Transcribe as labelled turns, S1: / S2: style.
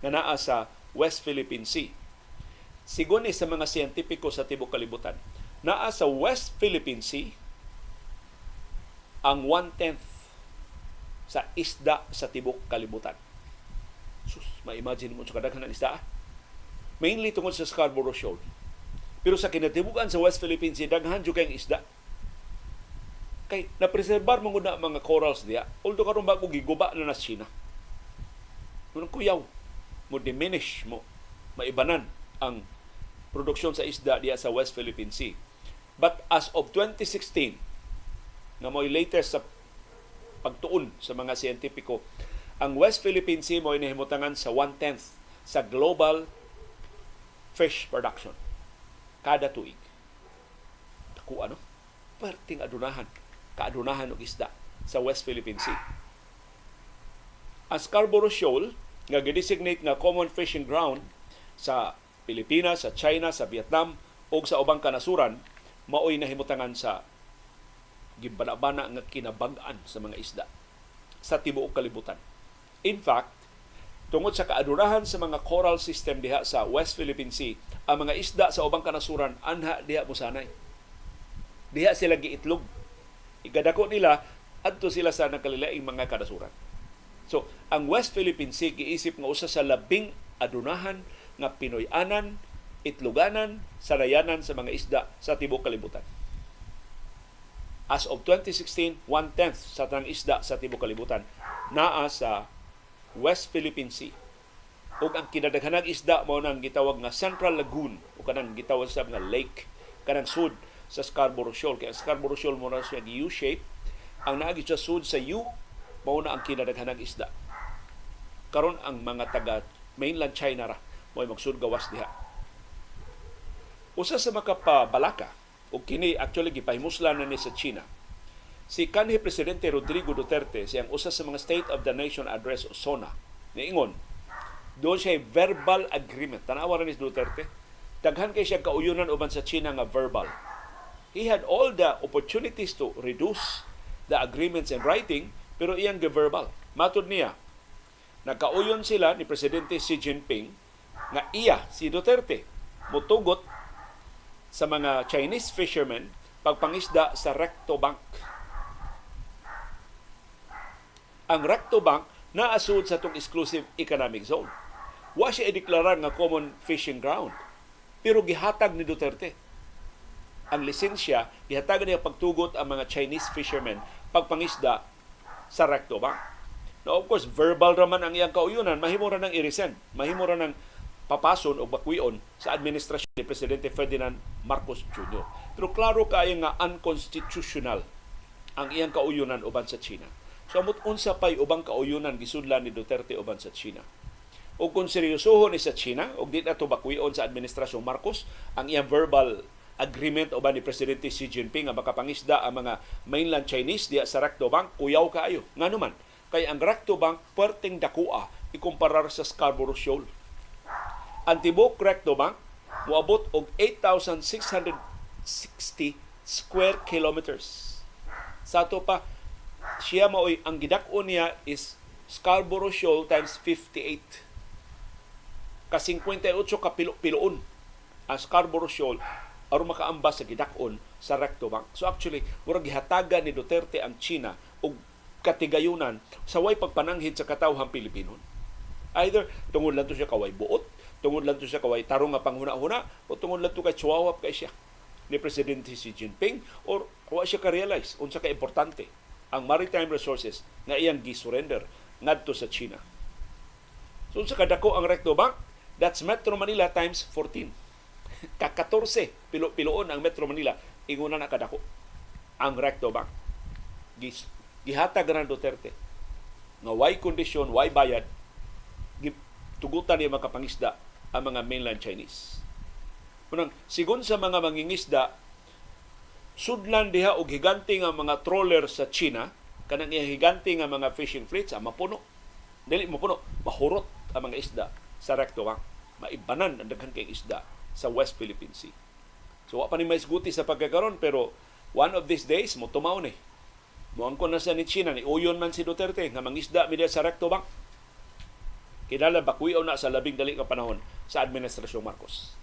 S1: Nga naa sa West Philippine Sea. Sigon ni sa mga siyentipiko sa tibuok kalibutan, naa sa West Philippine Sea ang one-tenth sa isda sa tibuok kalibutan. Sus, ma-imagine mo sa kadaghan ng isda. Mainly tungod sa Scarborough Shoal. Pero sa kinatibukan sa West Philippine Sea, daghan jud kayong isda. Kay napreserbar man na mga corals diya. Although karon bago giguba na na China. Munang kuyaw mo diminish mo maibanan ang produksyon sa isda diya sa West Philippine Sea. But as of 2016, nga mo'y latest sa pagtuon sa mga siyentipiko, ang West Philippine Sea mo'y nahimutangan sa one-tenth sa global fish production kada tuig. Dako ano? Perting adunahan, kaadunahan og isda sa West Philippine Sea. Ang Scarborough Shoal nga gidesignate nga common fishing ground sa Pilipinas, sa China, sa Vietnam ug sa ubang kanasuran maoy nahimutangan sa gibana-bana nga kinabag-an sa mga isda sa tibuok kalibutan. In fact, tungod sa kaadunahan sa mga coral system diha sa West Philippine Sea, ang mga isda sa ubang kanasuran anha diha mosanay. Diha sila giitlog. Ikadako nila, adto sila sa nagkalilaing mga kanasuran. So, ang West Philippine Sea giisip nga usa sa labing adunahan nga Pinoy-anan, itluganan, sanayanan sa mga isda sa tibuok kalibutan. As of 2016, one-tenth sa tanang isda sa tibuok kalibutan naa sa West Philippine Sea. Ug ang kinadaghanang isda mao nang gitawag nga Central Lagoon o kanang gitawag sa nga lake kanang sud sa Scarborough Shoal. Kay ang Scarborough Shoal mo na siya U-shape. Ang naagi sa sud sa U mao na ang kinadaghanang isda. Karon ang mga taga mainland China ra mo'y magsud gawas diha. Usa sa makapabalaka, ug kini actually gipahimuslan na ni sa China. Si kanhi Presidente Rodrigo Duterte, siyang usa sa mga State of the Nation Address o SONA, niingon doon siya verbal agreement. Tanawa ra ni Duterte. Daghan kay siya kauyunan uban sa China nga verbal. He had all the opportunities to reduce the agreements in writing, pero iyang verbal. Matod niya, nagkauyon sila ni Presidente Xi Jinping nga iya si Duterte mutugot sa mga Chinese fishermen pagpangisda sa Recto Bank. Ang Recto Bank naasud sa atong exclusive economic zone. Wa siya ideklara nga common fishing ground. Pero gihatag ni Duterte ang lisensya, gihatag niya pagtugot ang mga Chinese fishermen pagpangisda sa Recto Bank. Now, of course, verbal raman ang iyang kauyunan, mahimo ra nang i-rescind, mahimo ra nang papason o bakwion sa administrasyon ni Presidente Ferdinand Marcos Jr. Pero klaro kaayo nga unconstitutional ang iyang kauyunan uban sa China. So amot unsa pay ubang kauyunan gisudlan ni Duterte uban sa China. O kung seryosohon ni sa China og di na to bakwion sa administrasyon Marcos ang iyang verbal agreement uban ni Presidente Xi Jinping nga makapangisda ang mga mainland Chinese diya sa Recto Bank, kuyaw kaayo. Ngano man? Kay ang Recto Bank perting dakoa ikumparar sa Scarborough Shoal. Ang tibuok Recto Bank moabot og 8,660 square kilometers. Sa ato pa, siya maoy ang gidak-on niya is Scarborough Shoal times 58. Ka 58 ka pilo-piloon ang Scarborough Shoal aron makaambas sa gidak-on sa Recto Bank. So actually, murag gihatagan ni Duterte ang China og katigayunan sa way pagpananghid sa katawhang Pilipino. Either tungod lang to siya kaway buot, tungod lang to siya kaway tarong nga panghuna-huna, o tungod lang to kay chihuahua kay siya ni Presidente Xi Jinping, or wa siya ka-realize unsa ka importante ang maritime resources nga iyang gi-surrender ngadto sa China. So unsa kadako ang Recto Bank? That's Metro Manila times 14. Ka 14 pilo-piloon ang Metro Manila, inguna na kadako ang Recto Bank. Gihatag na Duterte nga way kondisyon, way bayad, tugutan niya makapangisda ang mga mainland Chinese. Unang, sigon sa mga mangingisda, sudlan diha og higante nga mga trawler sa China, kanang iyang higante nga mga fishing fleets, ang mapuno. Dili mapuno, mahurot ang mga isda sa Recto Bank. Maibanan ang daghan kay isda sa West Philippine Sea. So wa pa ni maisguti sa pagkakaron, pero one of these days mo tumaw ni. Moangkon na sa ni China, ni uyon man si Duterte nga mangisda mi sa Recto Bank. Kinahanglan bakuyaw na sa labing dali nga panahon sa Administrasyong Marcos.